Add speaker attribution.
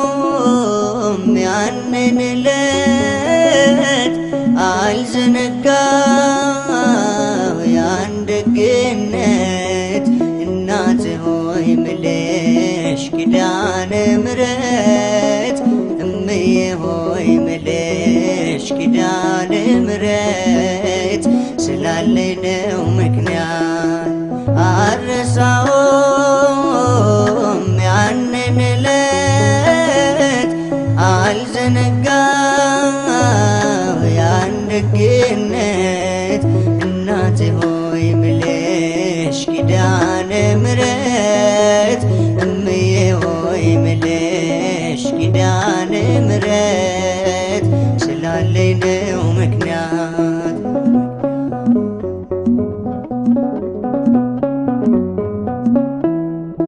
Speaker 1: አልረሳውም ያንን ዕለት፣ አልዘነጋው ያን ደግነት። እናት ሆይ ምልሽ ኪዳነ ምሕረት፣ እምዬ ሆይ ምልሽ ኪዳነ ምሕረት፣ ስላለኝ ነው ምክንያት አልረሳውም።